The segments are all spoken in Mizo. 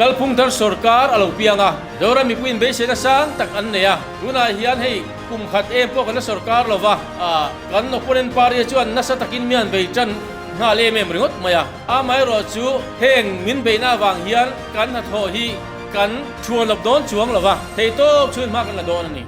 Kalphung thar sorkar a lo piang a, Zoram mipuiin beiseina sang tak an nei a. Tunah hian hei kum khat em pawh kan la sorkar lo va, kan opponent party chuan nasa takin mi han bei tan nghal em em ringawt mai a. Amaherawh chu heng min beihna avang hian kan hnathawh hi kan thuanlawp dawn chuang lo va, theihtawp chhun hma kan la dawn a ni.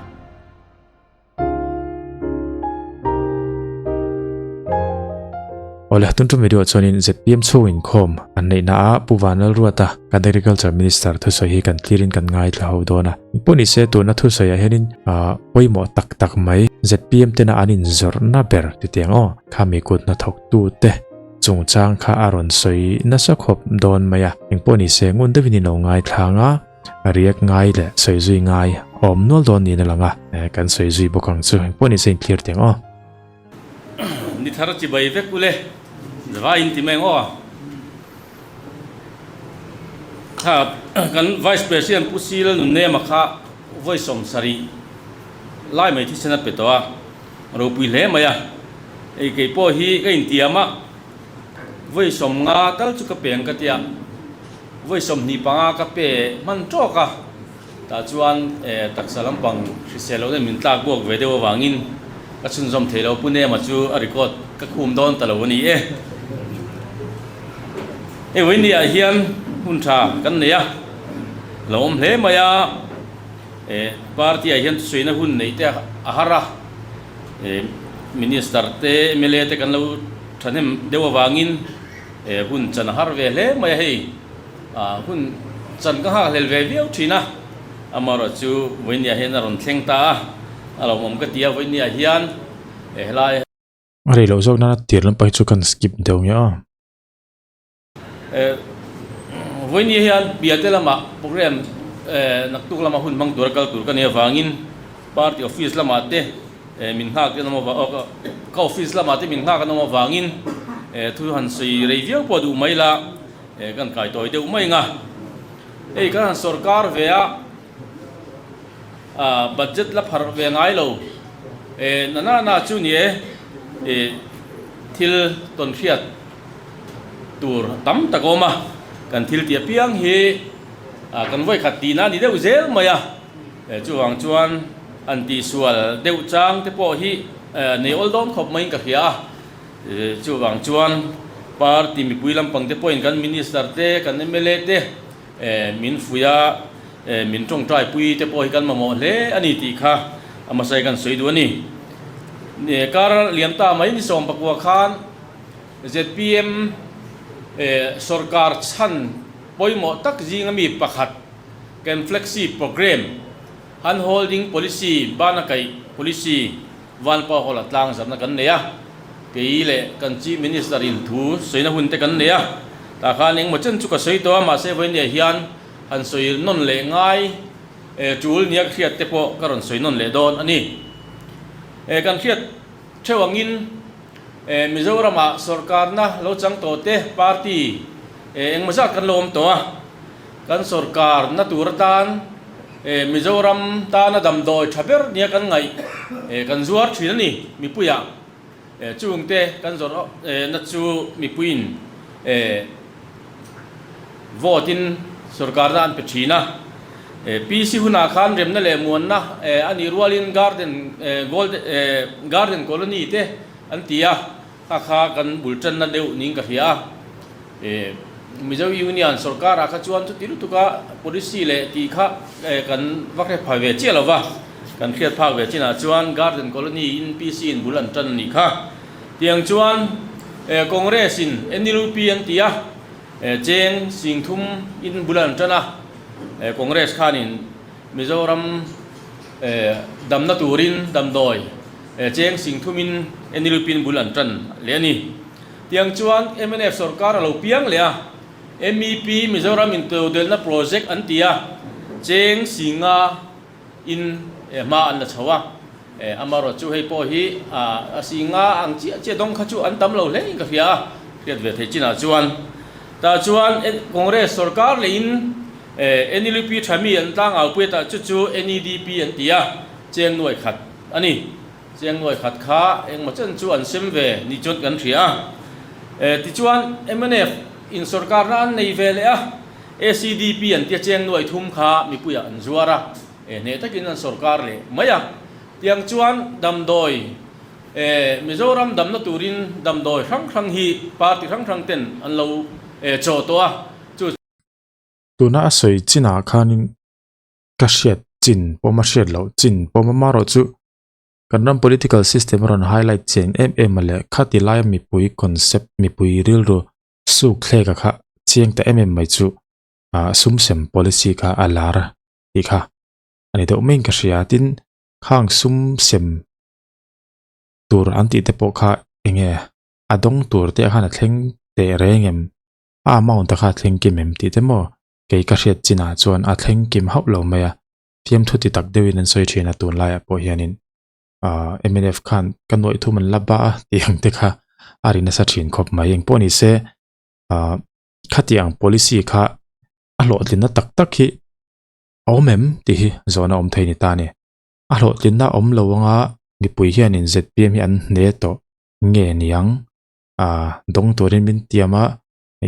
Awle, tun tum video chuanin ZPM chhung inkhawm an neihna a Pu Vanlalruata kan Agriculture Minister thusawi hi kan tlirin kan ngaithla ho dawn a. Engpawh nise tuna thusawi ah hianin pawimawh tak tak mai ZPM tena an inzawrhna ber titiang aw khami kut hnathawktu te chungchang kha a rawn sawi nasa khawp dawn mai a. Engpawh nise ngun deuhin in lo ngaithla ang a. A riak ngai leh sawi zui ngai a awm nual dawn niin a lang a, kan sawi zui bawk ang chu. Engpawh nise inthlir teh ang aw. Ni thar chi bai vek ule, vai in ti mai ang aw. Kha kan Vice President Pu Sil Nunnema kha vawi 70 lai mai thisen a pe tawh a, ropui hle mai a. Hei kei pawh hi ka intiam a, vawi 50 tal chu ka peng ka tia. Vawi 25 ka pe hman tawk a, tah chuan taksa lampang hrisel loh nen min tlak buak ve deuh avangin ka chhunzawm thei lo. Pu Nema chu a record ka khum dawn ta lo a ni e. Hei vawinia hian hun tha kan nei a, lo awm hle mai a, party ah hian thusawiina hun neih te a har a, minister te mla te kan lo thahnem deuh avangin, He hun chan a har ve hle mai a hei, hun chan ka nghakhlel ve viau thin a, amaherawh chu vawinia hian a rawn thleng ta a, a lawmawm ka ti a, vawinia hian helai. A rei loh zawk nana tir lampang hi chu kan skip deuh nge aw. Vawinia hian Biate lamah program naktuk lama hun hmang tura kal tur ka nih avangin party office lamah te min nghak te an awm avang ka office lamah te min nghak an awm avangin thu han sawi rei viau pawh duh mai la kan kai tawi deuh mai ang a. Hei kan han sorkar ve a, budget la pharh ve ngai lo na na na chu ni e thil tawn hriat tur tam tak a awm a, kan thil tih apiang hi kan vawikhat tihna a ni deuh zel mai a. Chuvang chuan an tihsual deuh chang te pawh hi nei awl dawn khawp maiin ka hria a. Chuvang chuan party mipui lampang te pawhin kan minister te, kan mla te min fuih a, min tawngtaipui te pawh hi kan mamawh hle a ni tih kha a hmasai kan sawi duh a ni. Kar liam ta mai ni 19 khan zpm sorkar chhan pawimawh tak zinga mi pakhat, Kan Flexi Programme, Hand Holding Policy, Bana Kaih Policy, Vanpa Hall-a tlang zarhna kan nei a, kei leh kan Chief Minister in thu sawina hun te kan nei a, tah khan engmaw chen chu ka sawi tawh a, mahse vawinia hian han sawi nawn leh ngai tul nia ka hriat te pawh ka rawn sawi nawn leh dawn a ni. Kan hriat theuh angin Mizoramah sorkarna lo chang tawh te party engmaw zat kan lo awm tawh a, Kan sorkar na tur atan Mizoram tana damdawi tha ber nia kan ngaih kan zuar thin a ni mipuiah. Chungte kan zawrh na chu mipuiin vote in sorkarna an pe thin a. PC hunah khan remna leh muanna a nih rualin garden gold garden colony te an ti a. Kha kha kan bul tanna deuh niin ka hria a, Mizo Union sorkarah kha chuan chuti lutuka policy leh tih kha kan va hre pha ve chiah lo va, kan hriat phak ve chinah chuan Garden Colony in PC in bul an tan a nih kha. Tiang chuan Congress in NLUP an ti a, cheng 3000 in bul an tan a, Congress khanin Mizoram damna turin damdawi Cheng 3000 in NLUP bul an tan leh a ni. Tiang chuan mnf sorkar a lo piang leh a, MEP Mizoram intodelhna project an ti a, cheng 50 in hma an la chho a. Amaherawhchu chu hei pawh hi a 50 ang chiah chiah dawng kha chu an tam lo hle in ka hria a, hriat ve thei chinah chuan. Tah chuan Congress sorkar leh in NLUP tha mi an tlangau pui a, tah chu chu NEDP an ti a, cheng 100. A ni, chiang 1000 kha engmaw chen chu an sem ve ni chuan kan hria a. Tichuan mnf in sorkarna an nei ve leh a, ACDP an tia cheng nuai thum kha mipuiah an zuar a, hneh takin an sorkar leh mai a. Tiang chuan damdawi Mizoram damna turin damdawi hrang hrang hi party hrang hrang ten an lo chaw tawh a, chu. Tuna a sawi chinah khanin ka hriat chin pawm a hriat loh chin pawm amaherawh chu kan ram political system a rawn highlight chian em em a leh khati laia mipui concept mipui rilru suk thlek a kha chiang ta em em mai chu ah sum sem policy kha a lar tih kha a ni deuh maiin ka hria tin khang sum sem tur an tih te pawh kha eng nge a dawng tur te ah khan a thleng teh reng em a amount a kha a thleng kim em tih te maw kei ka hriat chinah chuan a thleng kim hauh lo mai a fiamthu ti tak deuhin an sawi thin a tunlaiah pawh hianin ah mnf khan ka nuaih thum an la ba a tih ang te kha a ri nasa thin khawp mai engpawh ni se ah khatiang policy kha a hlawhtlinna tak tak hi a awm em tih hi zawhna awm thei ni ta a ni a hlawhtlinna awm lo anga mipui hianin zpm hi an hne tawh nge niang ah dawng turin min tiam a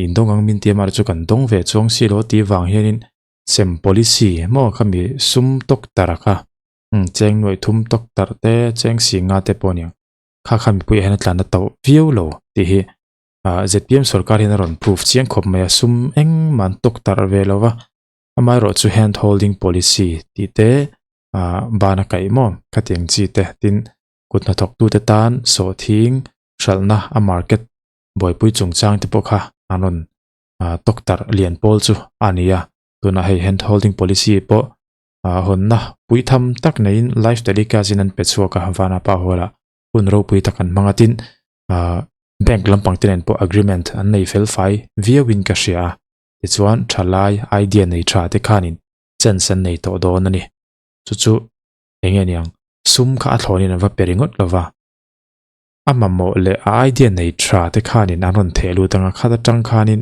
in dawng ang min tiam a chu kan dawng ve chuang si lo tih vang hianin sem policy maw khami sum tawk tarh kha umm cheng nuaih thum tawk tarh te cheng si nga te pawh a niang kha kha mipui ah hian a tlan a tauh viau lo tih hi ah zpm sorkar hian a rawn proof chiang khawp mai a sum engmah an tawk tarh ve lo va amaherawh chu hand holding policy tih te ah ban a kaih maw khatiang chi te tin kut hnathawk tu te tan sawhthing hralhna a market buaipui chungchang te pawh kha an rawn ah tawk tarh lian pawl chu a ni a tunah hei hand holding policy pawh ah hawnna pui tham tak neiin live telecast in an pe chhuak a vanapa hall ah hun ropui tak an hmang a tin ah bank lampang te nen pawh agreement an nei fel fai viau in ka hria a tichuan thalai idea nei tha te khanin chance an nei tawh dawn a ni chu chu eng nge niang sum kha a thlawnin an va pe ringawt lo va a mamawh leh a idea nei tha te khanin an rawn theh lut ang a khat atang khanin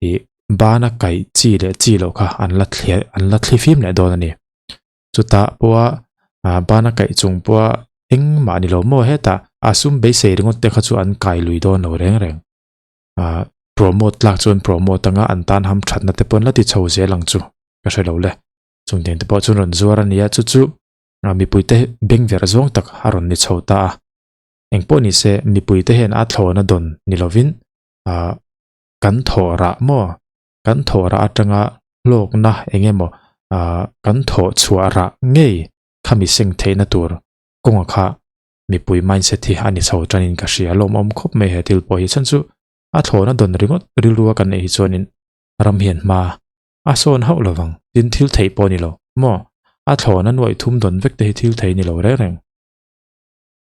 ih bana kaih chi leh chi loh kha an la thli an la thli fim leh dawn a ni chutah pawha ah bana kaih chung pawha engmah ni lo maw hetah a sum beisei ringawt te kha chu an kai lui dawn lo reng reng ah promote tlak chuan promote anga an tan ham thatna te pawh an la ti chho zel ang chu ka hre lo le chung tiang te pawh chuan rawn zuar a ni a chu chu ah mipui te beng verh zawng tak a rawn ni chho ta a engpawh ni se mipui te hian a thlawhna dawn ni lovin ah kan thawh rah maw kan thawh rah atanga hlawkna eng emaw ah kan thawh chhuah rah ngei khami seng theihna tur kawnga kha mipui mindset hi a ni chho tanin ka hria lawmawm khawp mai he thil pawh hi chhan chu a thlawhna dawn ringawt rilrua kan neih hi chuanin ram hian hma a sawn hauh lovang tin thil theih pawh a ni lo maw a thlawhna nuaih thum dawn vek te hi thil thei ni lo reng reng.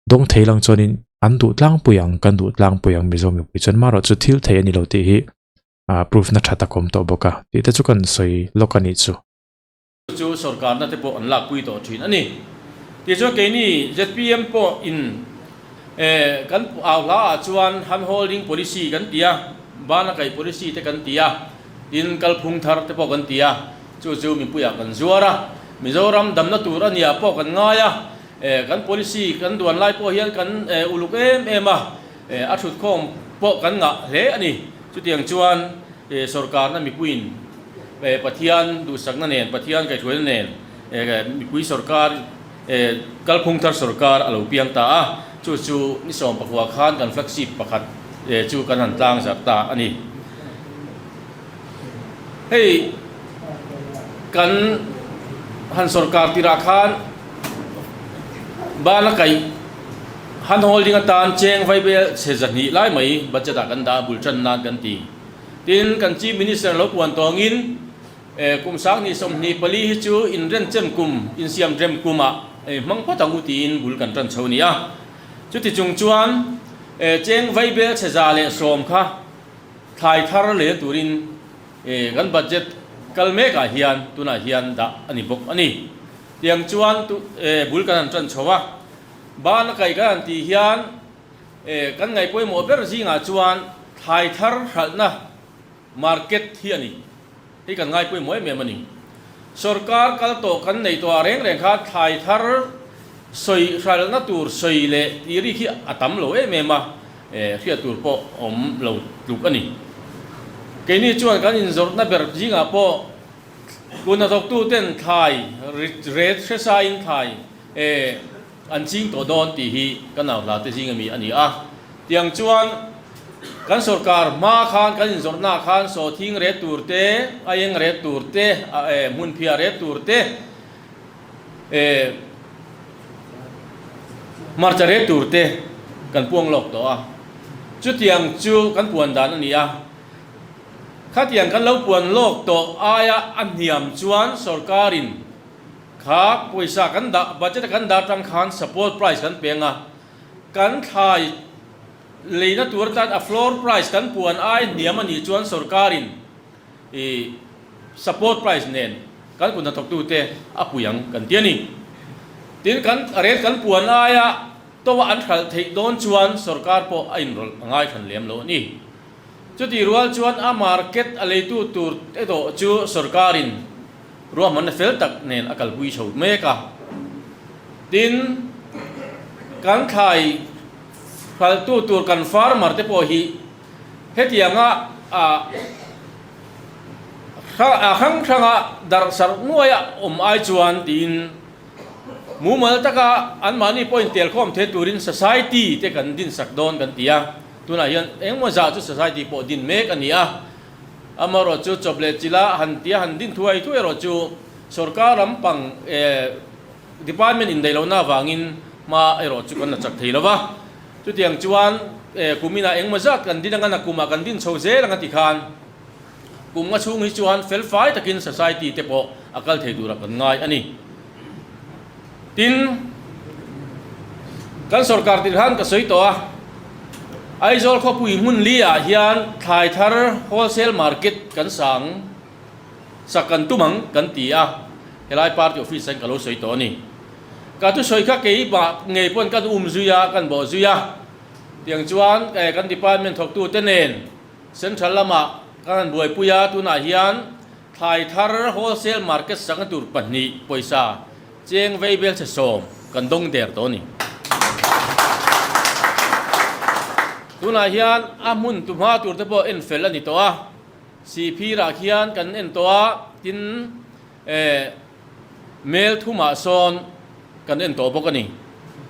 Dawng thei lang chuanin an duh tlangpui ang kan duh tlangpui ang Mizo mipui chuan marawh chu thil thei a ni lo tih hi ah proof na tha tak awm tawh bawk a tih te chu kan sawi lawk a nih chu. Chu sorkarna te pawh an lakpui tawh thin a ni. Tichuan keini zpm pawh in eh kan au hla ah chuan hand holding policy kan ti a, bana kaih policy te kan ti a, tin kalphung thar te pawh kan ti a, chu chu mipuiah kan zuar a, Mizoram damna tur a nia pawh kan ngai a. Kan policy kan duan lai pawh hian kan uluk em em a, a thutkhawm pawh kan ngah hle a ni. Chutiang chuan sorkarna mipuiin Pathian duhsakna nen, Pathian kaihhruaina nen mipui sorkar, kalphung thar sorkar a lo piang ta a, chu chu ni 19 khan kan flagship pakhat chu kan han tlang zarh ta a ni. Hei kan han sorkar tirah khan bana kaih hand holding atan cheng vai bel chhe 200 lai mai budget ah kan dah a bul tan nan kan ti. Tin kan chief minister lo puan tawngin kum 2024 hi chu inrenchem kum insiam rem kum ah hmang phawt ang u tiin bul kan tan chho a ni a. Chuti chung chuan cheng vai bel chhe 110 kha Thlai thar leh turin kan budget kal mekah hian tunah hian dah a ni bawk a ni. Tiang chuan bul kan han tan chho a, ban a kaih kan han tih hian kan ngaih pawimawh ber zingah chuan thlai thar hralhna market hi a ni. Hei kan ngai pawimawh em em a ni. Sorkar kal tawh kan nei tawh ah reng reng kha thlai thar sawi hralhna tur sawi leh tih rik hi a tam lo em em a, hriat tur pawh awm lo tluk a ni. Keini chuan kan inzawrhna ber zingah pawh kut hnathawktuten thlai ret hresain thlai an ching tawh dawn tih hi kan nauhla te zing ami a ni a. Tiang chuan kan sorkar hma khan kan inzawrhna ah khan sawhthing ret tur te, aieng ret tur te, hmunphiah ret tur te, Hmarcha ret tur te kan puang lawk tawh a, chutiang chu kan puan dan a ni a. Khatiang kan lo puan lawk tawh aia a hniam chuan sorkarin kha pawisa kan dah, budget a kan dah atang khan support price kan peng a, kan thlai leina tur atan a floor price kan puan ai hniam a nih chuan sorkarin I support price nen kan kut hnathawktute a pui ang kan ti a ni. Tin, kan rate kan puan aia toa an hralh theih dawn chuan sorkar pawh a inrawlh a ngai hran lem lo a ni. Chutih rual chuan a market a leitu tur te dawh chu sorkarin ruahmanna fel tak nen a kalpui chho mek a. Tin, kan thlai hralhtu tur kan farmer te pawh hi Hetianga a hrang hranga darh sarh nuaia awm ai chuan tiin mumal taka anmahni pawhin telkhawm thei turin society te kan dinsak dawn kan ti a, tunah hian engemaw zah chu society pawh din mek a ni a, amaherawh chu chawp leh chila han tia han din thuai thuai erawh chu sorkar lampang department indaih lohna avangin hma erawh chu kan la chak thei lo va. Chutiang chuan kuminah engmaw zat kan din anga nakumah kan din chho zel anga tikhan kum nga chhung hi chuan fel fai takin society te pawh a kal thei turah kan ngai a ni. Tin, kan sorkar tir khan ka sawi tawh a, Aizawl khawpui hmun li ah hian thlai thar wholesale market kan sang sak kan tum ang kan ti a, helai party office ah hian ka lo sawi tawh a ni. Ka thusawi kha kei mah ngei pawn kan um zui a, kan bawh zui a. Tiang chuan kan department thawktute nen central lamah kan han buaipui a, tunah hian thlai thar wholesale market sakna tur pahnih pawisa cheng vei belchhe sawm kan dawng der tawh a ni. Tunah hian a hmun tu hma tur te pawh en fel a ni tawh a, Sihphirah khian kan en tawh a, tin Mel thumah sawn kan en tawh bawk a ni.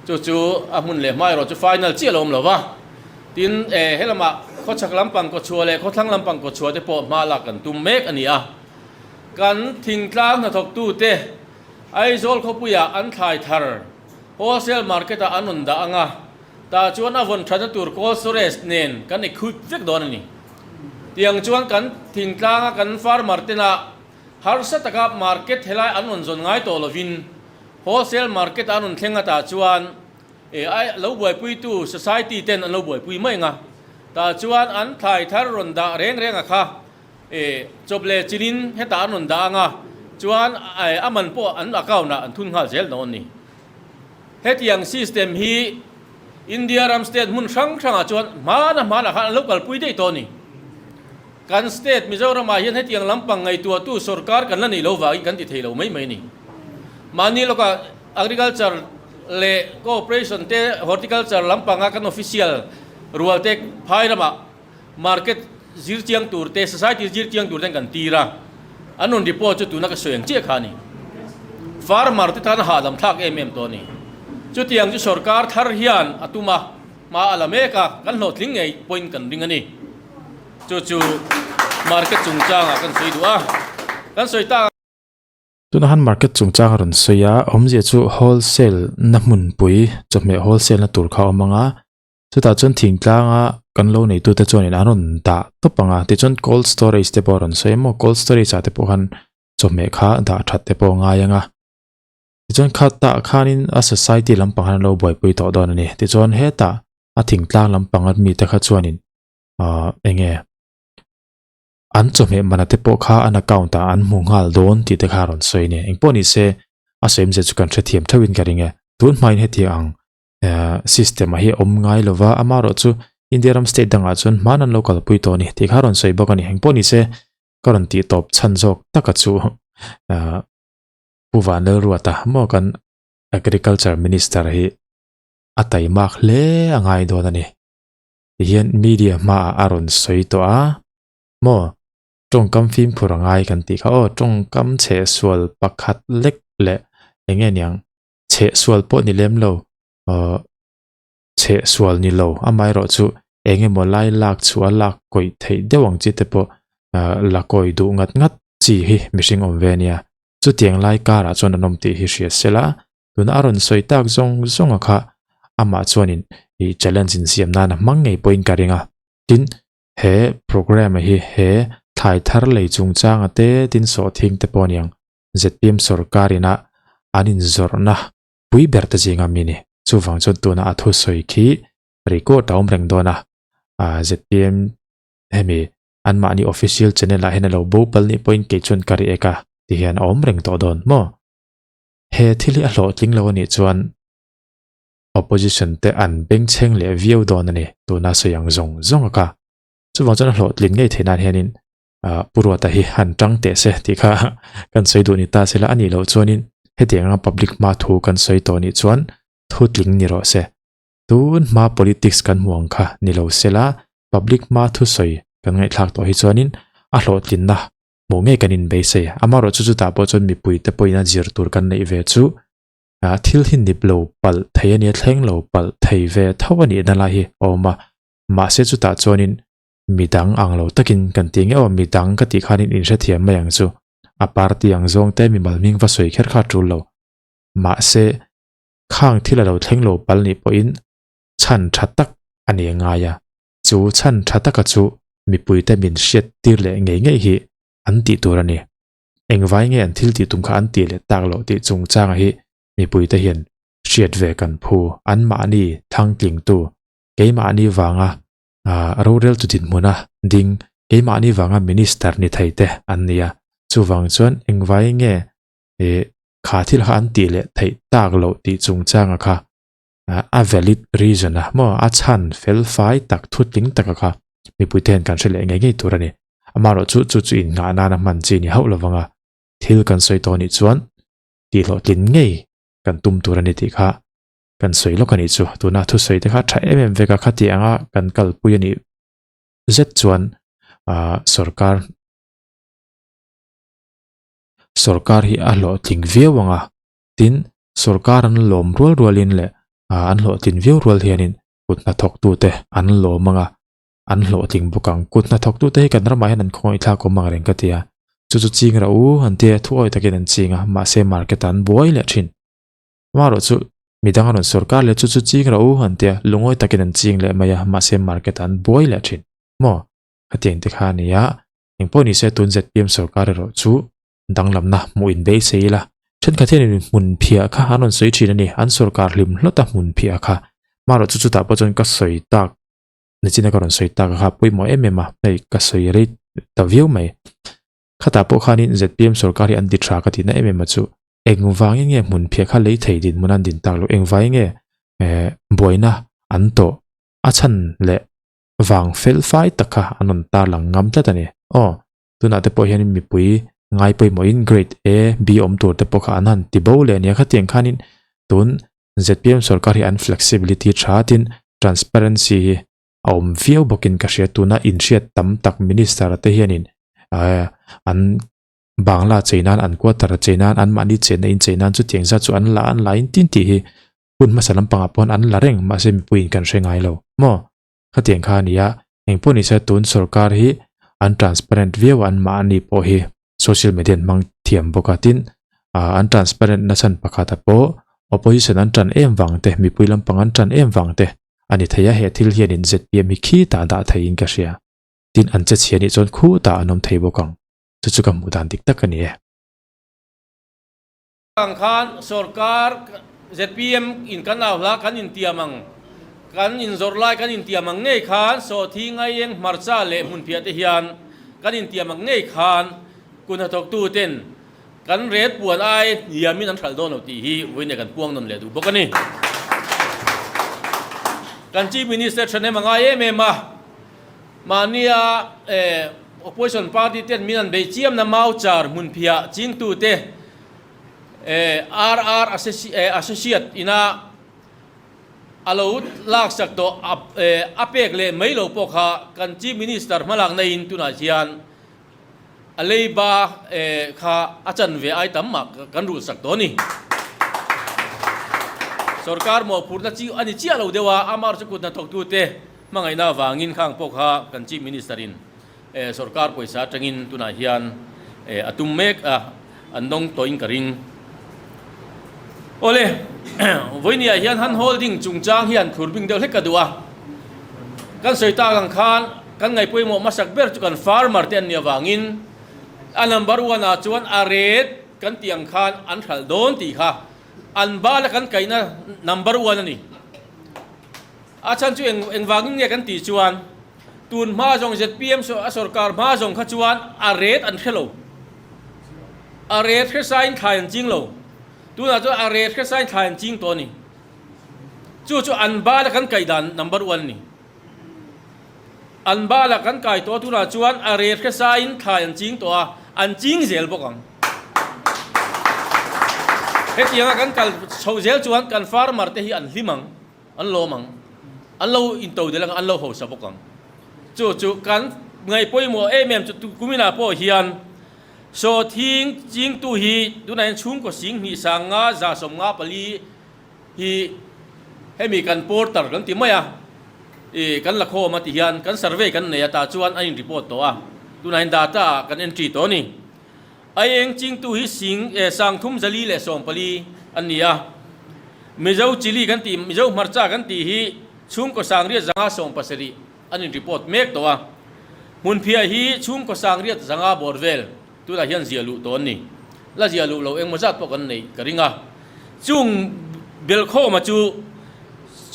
Chu chu a hmun leh hma erawh chu final chiah lo awm lo va. Tin, he lamah khawchhak lampang kawchhuah leh khawthlang lampang kawchhuah te pawh hma lak kan tum mek a ni a. Kan thingtlang hnathawktute Aizawl khawpuiah an thlai thar wholesale market-ah an rawn dah ang a, tah chuan a vawn thatna tur cold storage nen kan equip vek dawn a ni. Tiang chuan kan thingtlanga kan farmer tena Harsa taka market helai an rawn zawn ngai tawh lovin wholesale market an rawn thleng atah chuan ai lo buaipuitu society ten an lo buaipui mai ang a, tah chuan an thlai thar rawn dah reng reng a kha chawp leh chilin hetah an rawn dah ang a, chuan a man pawh an account ah an thun nghal zel dawn a ni. Hetiang system hi India ram state hmun hrang hrangah chuan hmana hmanah khan an lo kalpui daih tawh a ni. Kan state Mizoramah hian hetiang lampang ngaihtuahtu sorkar kan la neih lo vangin kan ti thei lo mai mai a ni. Mahni lawkah Agriculture leh Cooperation te Horticulture lampanga kan official rual te phai ramah market zir chiang tur te society zir chiang tur ten kan tir a, an rawn report chu tuna ka sawi ang chiah kha a ni. Farmer te tan a hahdam thlak em em tawh a ni. Chutiang chu sorkar thar hian a tum a, hma a la mek a, kan hlawhtling ngei pawhin kan ring a ni. Chu chu market chungchangah kan sawi duh a, kan sawi tak. Tunah han market chungchang a rawn sawi a, awmzia chu wholesale na hmunpui chawhmeh wholesale na tur kha a awm ang a, chutah chuan thingtlanga kan lo neitute chuanin an rawn dah tawp ang a, tichuan cold storage te pawh a rawn sawi a maw, cold storage ah te pawh khan chawhmeh kha dah that te pawh a ngai ang a, tichuan khatah khanin a society lampang khan an lo buaipui tawh dawn a ni, tichuan hetah a thingtlang lampang a mite kha chuanin ah eng nge an chawhmeh mana te pawh kha an account ah an hmu nghal dawn tih te kha a rawn sawi a ni engpawh ni se a sawi awmzia chu kan hrethiam theuhin ka ring e tun hmain hetiang ang eh system ah hi a awm ngai lova amaherawh chu India ram state dangah chuan hman an lo kalpui tawh a ni tih kha a rawn sawi bawk a ni engpawh ni se ka rawn tih tawp chhan zawk taka chu ah Pu Vanlalruata maw kan agriculture minister hi a taimak hle a ngai dawn a ni. Tihian media hmaah a rawn sawi tawh a maw? Tawngkam fimkhur a ngai kan tih kha aw, tawngkam chhehsual pakhat lek leh eng nge niang, chhehsual pawh ni lem lo, aw chhehsual ni lo, amaherawh chu eng emaw lai lak chhuah a lak kawih theih deuh ang chi te pawh la kawi duh ngat ngat chi hi mihring awm ve ania. Chutiang lai karah chuan an awm tih hi hria se la, tuna a rawn sawi tak zawng zawnga kha amah chuanin ih challenge insiam nan a hmang ngei pawhin ka ring a. Tin, he programme hi he thlai thar lei chungchanga te tin sawhthing te pawh aniang zpm sorkar ina an inzawrhna pui ber te zinga mi ni. Chuvang chuan tuna a thusawi khi record a awm reng dawn a, zpm hemi anmahni official channel ah hian a lo bo pal nih pawhin kei chuan ka react a ti hian a awm reng tawh dawn maw? He thil hi a hlawhtling lo anih chuan opposition te an bengchheng leh viau dawn a ni tuna sawi ang zawng zawng a kha. Chuvang chuan a hlawhtlin ngei theih nan hianin ah Pu Ruata hi han tang teh se tih kha kan sawi duh ni ta se la anih loh chuanin hetiang anga public hma thu kan sawi tawh nih chuan thu tling ni rawh se. Tun hma politics kan hmu ang kha ni lo se la public hma thusawi kan ngaihthlak tawh hi chuanin a hlawhtlinna hmuh ngei kan inbeisei. Amaherawh chu chutah pawh chuan mipui te pawhin a zir tur kan neih ve chu thil hi nip lo palh thei a nia, thleng lo palh thei ve tho a nihna lai hi a awm a. Mahse chutah chuanin midang ang lo takin kan ti ngeuh a, midang ka tih khanin inhrethiam mai ang chu. A party ang zawng te mimal hming va sawi kher kha a tul lo. Mahse khang thil a lo thleng lo palh nih pawhin chhan tha tak a ni ngai a, chu chhan tha taka chu mipuite min hriat tir leh ngei ngei hi an tih tur a ni. Engvai nge an thil tih tum kha an tih leh tak loh tih chungchanga hi mipuite hian hriat ve kan phu. Anmahni thangtlingtu, keimahni vanga roreltu dinhmuna ding, keimahni vanga minister ni thei te an ni a. Chuvang chuan engvai nge kha thil kha an tih leh theih tak loh tih chungchanga kha a valid reason a maw a chhan fel fai tak thu tling taka kha mipui te hian kan hre leh ngei ngei tur a ni. Amaherawh chu chu chu innghah nana hman chi ni hauh lovang a, thil kan sawi tawh anih chuan tihhlawhtlin ngei kan tum tur a ni tih kha kan sawi lawk a nih chu. Tuna thusawi te kha tha em em vek a, khati anga kan kalpui a nih zet chuan ah sorkar sorkar hi a hlawhtling viau ang a. Tin, sorkar an lawm rual rualin leh an hlawhtlin viau rual hianin kut hnathawktute an lawm ang a, an hlawhtling bawk ang. Kut hnathawktute hi kan ramah hian an khawngaihthlak awm ang reng ka ti a, chu chu ching rah u an ti a, thuawi takin an ching a, mahse market ah an buai leh thin. Amaherawh chu midang a rawn sorkar leh chu chu ching rah u an ti a, lungawi takin an ching leh mai a, mahse market ah an buai leh thin. Maw? Khatiang te kha a ni a, engpawh ni se tun zpm sorkar erawh chu danglamna hmuh in beisei ila. Thenkhat hian in hmun phiah kha an rawn sawi thin a ni, an sorkar hlim hlawt a hmun phiah kha. Marawh chu chutah pawh chuan ka sawi tak, nichina ka rawn sawi tak kha pawimawh em em a, hei ka sawi rei ta viau mai. Khatah pawh khanin zpm sorkar hi an ti tha ka tihna em em a chu, engvangin nge hmun phiah kha lei thei dinhmun an din tak loh, engvangin nge buaina an tawh a chhan leh vang fel fai tak kha an rawn tarlang ngam tlat a ni. Aw. Tunah te pawh hianin mipui ngai pawimawhin grade A, B awm tur te pawh kha an han ti bo leh a nia. Khatiang khanin tun zpm sorkar hi an flexibility tha tin transparency hi a awm viau bawkin ka hria. Tuna inhriat tam tak minister te hianin an bangla chei nan, an quarter chei nan, anmahni chenna in chei nan chutiang zat chu an la an la in tin tih hi hun hmasa lampangah pawh an la reng mahse mipuiin kan hre ngai lo maw? Khatiang kha a ni a, engpawh ni se tun sorkar hi an transparent viau a, anmahni pawh hi social media an hmang thiam bawk a, tin an transparent na chhan pakhat ah pawh opposition an tan em vang te, mipui lampang an tan em vang te a ni thei a, he thil hianin zpm hi khitah dah theiin ka hria, tin an che chhia nih chuan khutah an awm thei bawk ang, chu chu ka hmuh dan dik tak a ni e. Ang khan sorkar zpm in kan au hla kan intiam ang, kan inzawrh lai kan intiam ang ngei khan sawhthi ngaieng hmarcha leh hmunphiah te hian kan intiam ang ngei khan kun hnathawktu ten kan ret puan ai hniamin an hralh dawn lo tih hi vawiin kan puang nawn leh duh bawk a ni. Kan Chief Minister thahnem a ngai em em a, mahnia opposition party ten min an bei chiamna mauchar hmunphiah chingtute RR Associate ina a lo laksak tawh a pek leh mai lo pawh kha kan Chief Minister hmalakna in tunah hian A leiba kha a chanve ai tam mah kan rulh sak tawh a ni. Sorkar mawhphurhna chi a ni chiah lo deuh a, amah chu kut hnathawktute hmangaihna avangin khang pawh kha kan Chief Minister in sorkar pawisa atangin tunah hian a tum mek a, an dawng tawhin ka ring. Awle, vawinia hian han holding chungchang hian thlur bing deuh hlek ka duh a. Kan sawi tak ang khan kan ngaihpawimawh hmasak ber chu kan farmer te an nih avangin a number one ah chuan a rate kan tih ang khan an hralh dawn tih kha an bala kan kaihna number one a ni. A chhan chu eng engvangin nge kan tih chuan tun hma zawng zpm a sorkar hma zawng kha chuan a rate an hre lo. A rate hre sain thlai an ching lo. Tunah chuan a rate hre sain thlai an ching tawh a ni. Chu chu an bala kan kai dan number one a ni. An bala kan kai tawh tunah chuan a rate hre sain thlai an ching tawh a, an ching zel bawk ang. Hetianga kan kal chhoh zel chuan kan farmer te hi an hlim ang, an lawm ang, an lo into del ang, an lo hausa bawk ang. Chu chu kan ngaih pawimawh em em chu kuminah pawh hian sawhthing chingtu hi tunah hian chhungkaw sing hnih sanga 154 hi hemi kan porter kan ti mai a, ih kan la khawm a ti hian kan survey kan nei a tah chuan a in report tawh a, tunah hian data ah kan entry tawh a ni. Aieng chingtu hi sing eh 314 an ni a, Mizo chili kan tih Mizo hmarcha kan tih hi chhungkaw 870 an in report mek tawh a, hmunphiah hi chhungkaw 805 bawr vel. Tunah hian zia luh tawh an ni. La zia luh lo engmaw zat pawh kan neih ka ring a. Chung Belkhawma chu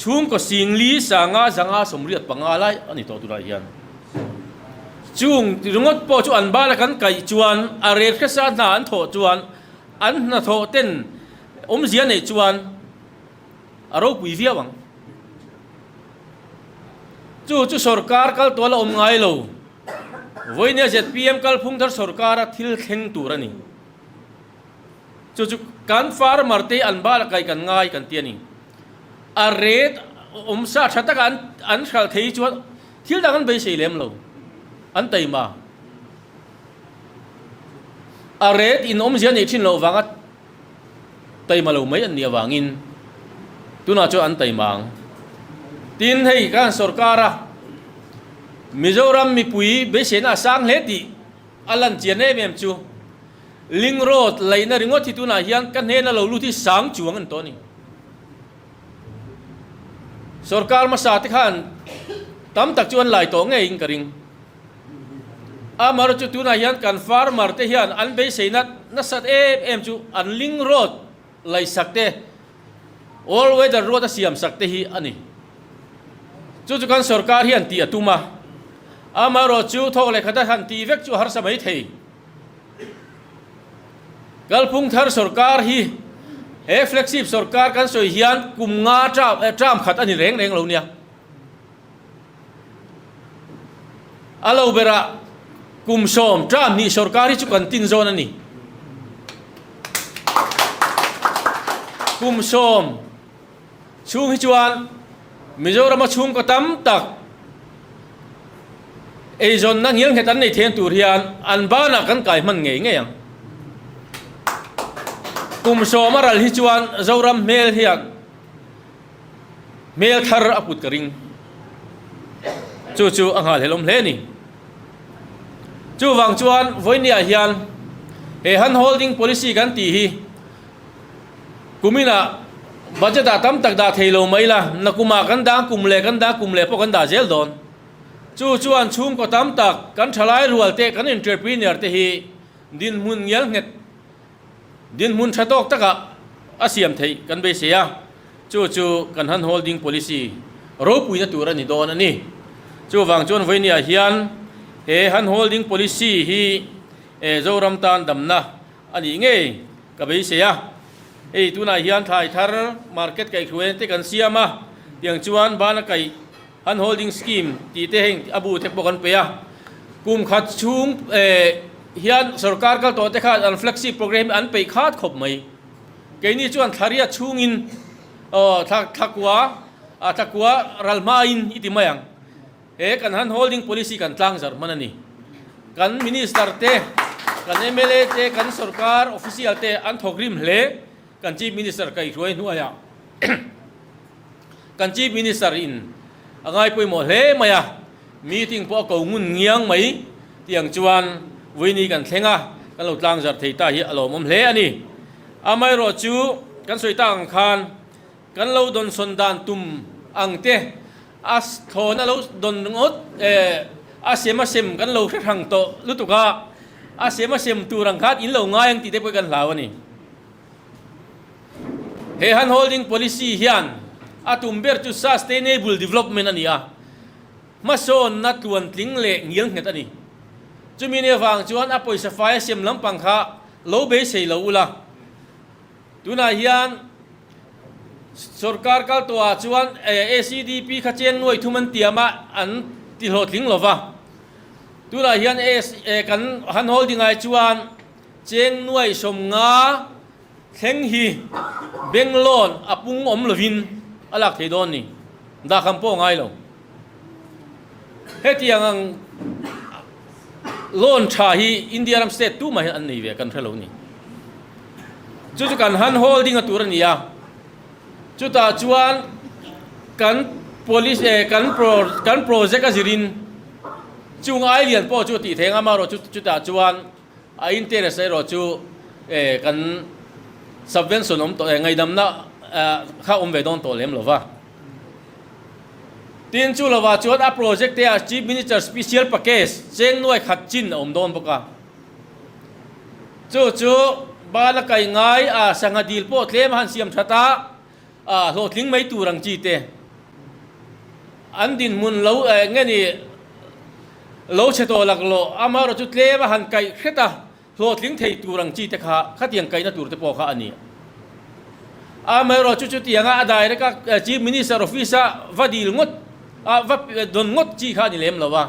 chhungkaw singli sanga 585 lai a ni tawh tunah hian. Chung ringawt pawh chu an bala kan kaih chuan a rel hresa hna an thawh chuan an hnathawh ten awmzia neih chuan a ropui viau ang. Chu chu sorkar kal tual a awm ngai lo. Vawinia zpm kalphung thar sorkara thil thleng tur a ni. Chu chu kan farmer te an bal a kai kan ngai kan ti a ni. A rate awm sa tha taka an an hralh thei chuan thil dang an beisei lem lo. An taima. A rate in awmzia neih thin loh vanga taima lo mai an nih avangin tunah chuan an taima ang. Tin, hei kan sorkara Mizoram mipui beiseina a sang hle tih a lan chian em em chu Link Road laihna ringawt hi tunah hian ka hnena lo lut hi sang chuang an tawh a ni. Sorkar hmasa te khan tam tak chu an lai tawh ngeiin ka ring. Amaherawhchu tunah hian kan farmer te hian an beiseina nasat em em chu an link road laihsak te, all weather road a siamsak te hi a ni. Chu chu kan sorkar hian tih a tum a, amaherawhchu thawk leh khata han tih vek chu a harsa mai thei. Kalphung thar sorkar hi he flagship sorkar kan sawi hian kum nga term khat a ni reng reng lo nia. A lo berah kum sawm term hnih sorkar hi chu kan tin zawn a ni. Kum sawm chhung hi chuan Mizorama chhungkaw tam tak eizawnna ngilnghet an nei theng tur hian an banah kan kai hman ngei ngei ang. Kum sawm a ral hi chuan Zoram hmel hian Hmel thar a put ka ring. Chu chu a nghalhelawm hle a ni. Chuvang chuan vawinia hian he hand holding policy kan tih hi kuminah budget ah tam tak dah thei lo mai la, nakumah kan dang kum leh kan dah kum leh pawh kan dah zel dawn. Chu chuan chhungkaw tam tak kan thalai rual te kan entrepreneur te hi dinhmun ngial nghet Dinhmun tha tawk takah a siam theih kan beisei a, chu chu kan hand holding policy ropuina tur a ni dawn a ni. Chuvang chuan vawinia hian he hand holding policy hi Zoram tan damna a nih ngei ka beisei a. Hei tunah hian thlai thar market kaihhruaina te kan siam a, tiang chuan bana kaih Hand holding scheme tih te heng a bu te pawh kan pe a, kum khat chhung hian sorkar kal tawh te khan an flexi program hi an peih khat khawp mai. Keini chuan thla riat chhungin aw thla thla kua ah thla kua ral hmain i ti mai ang. He kan hand holding policy kan tlang zar hman a ni. Kan minister te. Kan mla te, kan sorkar official te an thawk rim hle. Kan Chief Minister kaihruai hnuaiah kan Chief Minister in a ngai pawimawh hle mai a, meeting pawh a ko ngun ngiang mai tiang chuan vawiini kan thleng a, kan lo tlang zarh thei ta hi a lawmawm hle a ni. Amaherawhchu kan sawi tak ang khan kan lo dawnsawn dan tum ang te a thlawn a lo dawn ngawt a sem a sem kan lo hre hrang tawh lutuk a, a sem a sem tur ang khan in lo ngai ang tih te pawh hi kan hlau a ni. He hand holding policy hian a tum ber chu sustainable development a ni a, hmasawnna tluantling leh ngialnghet a ni. Chumi ni avang chuan a pawisa fai a sem lampang kha lo beisei lo ula. Tunah hian sorkar kal tawhah chuan ACDP kha cheng nuai thum an tiam a, an ti hlawhtling lo va. Tunah hian kan hand holding ah chuan Cheng nuai 50 thleng hi bank loan a pung awm lovin a lak thei dawn ni. Dahkham pawh a ngai lo. Hetiang ang loan tha hi India ram state tumah hian an nei ve kan hre lo ni. Chu chu kan hand holding a tur a ni a. Chutah chuan kan police eh kan pro kan project a zirin chung ai lian pawh chu a tih theih ang amaherawh chu chutah chuan A interest erawh chu kan subvention awm tawh ngaihdamna kha awm ve dawn tawh lem lo va. Tin chu lovah chuan a project te ah Chief Minister Special Package cheng nuai khat chin a awm dawn bawk a. Chu chu bana kai ngai a sangha dil pawh tlem a han siam that a, a hlawhtling mai tur ang chi te an dinhmun lo nge ni lo chhe tawh laklawh amaherawh chu tlem a han kaih hret a hlawhtling thei tur ang chi te kha khatiang kaihna tur te pawh kha a ni. Amaherawh chu chutianga a direct a Chief Minister office a va dil ngawt a va dawn ngawt chi kha a ni lem lo a,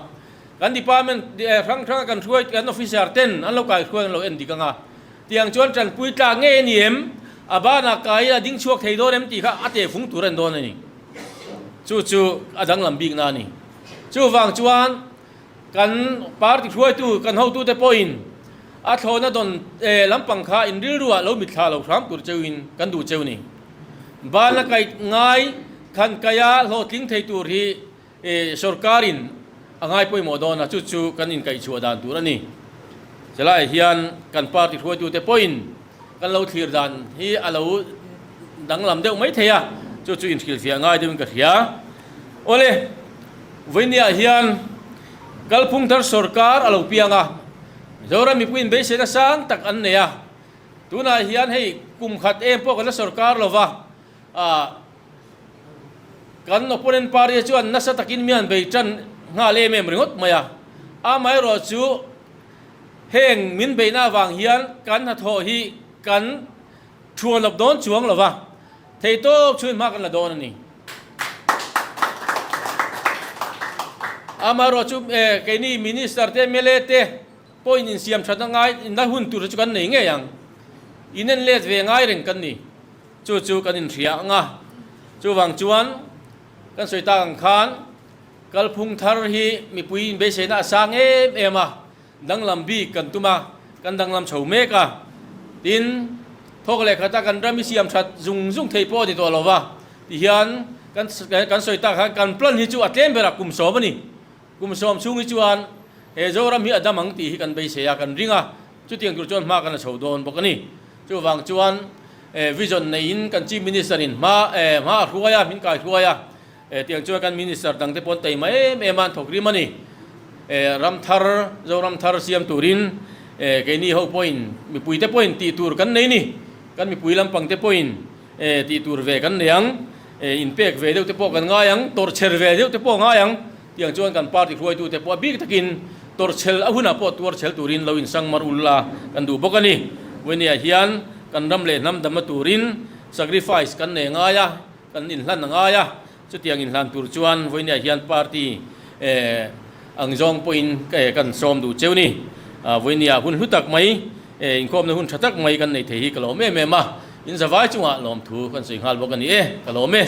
kan department hrang hranga kan hruai kan officer ten an lo kaihruai an lo en dik ang a. Tiang chuan tanpui tlak ngei a ni em? A banah kai a ding chhuak thei dawn em tih kha a tehfung tur a ni dawn a ni. Chu chu a danglam bikna a ni. Chuvang chuan kan party hruaitu, kan hotute pawhin a thlawhna dawn lampang kha in rilruah lo mitthla lo hram tur cheuhin kan duh cheu a ni. Bana kai ngai khan kaia hlawhtling thei tur hi Sorkarin a ngai pawimawh dawn a, chu chu kan inkaihchhuah dan tur a ni. Chelaiah hian kan party hruaitute pawhin kan lo thlir dan hi a lo danglam deuh mai thei a, chu chu inhrilhfiah ngai deuhin ka hria. Awle, vawinia hian kalphung thar sorkar a lo piang a, Mizoram mipuiin beiseina sang tak an nei a, tunah hian hei kum khat em pawh kan la sorkar lo va, Kan opponent party chuan nasa takin mi an bei tan nghal em em ringawt mai a, amaherawh chu heng min beihna avang hian kan hnathawh hi kan thuan lawp dawn chuang lo va, theihtawp chhuin hma kan la dawn a ni. Amaherawh chu keini minister te mla te pawhin insiam thatna ngai inla hun tur chu kan nei ngei ang, inen let ve ngai reng kan ni. Chu chu kan inhria ang a, chuvang chuan kan sawi tak ang khan kalphung thar hi mipui inbeiseina a sang em em a, danglam bik kan tum a, kan danglam chho mek a. Tin, thawk leh khata kan ram hi siam that zung zung thei pawh a ni tawh lo va, tihian kan kan sawi tak khan kan plan hi chu a tlem berah kum 10 a ni. Kum 10 chhung hi chuan he Zoram hi a dam ang tih hi kan beisei a, kan ring a, chutiang tur chuan hma kan la chho dawn bawk a ni. Chuvang chuan vision neiin kan Chief Minister in hma hma a hruai a, min kai hruai a, tiang chuan kan Minister dangte pawh an taima em em a, an thawk rim a ni. Ram thar, Zoram thar siam turin keini ho pawhin mipuite pawhin tih tur kan nei ni. Kan mipui lampangte pawhin tih tur ve kan nei ang, inpek ve deuh te pawh kan ngai ang, tawrhchher ve deuh te pawh a ngai ang. Tiang chuan kan party hruaitute pawh a bik takin tawrhchhel a hunah pawh tuarchhel turin lo insang mar ul la kan duh bawk a ni. Vawinia hian kan ram leh hnam damna turin sacrifice kan nei ngai a, kan inhlan a ngai a, chutiang inhlan tur chuan vawinia hian party ang zawng pawhin kan sawm duh cheu ni. Vawinia hun hlu tak mai, inkhawmna hun tha tak mai kan nei thei hi ka lawm em em a, in zavai chungah lawmthu kan sawi nghal bawk a ni e, ka lawm e.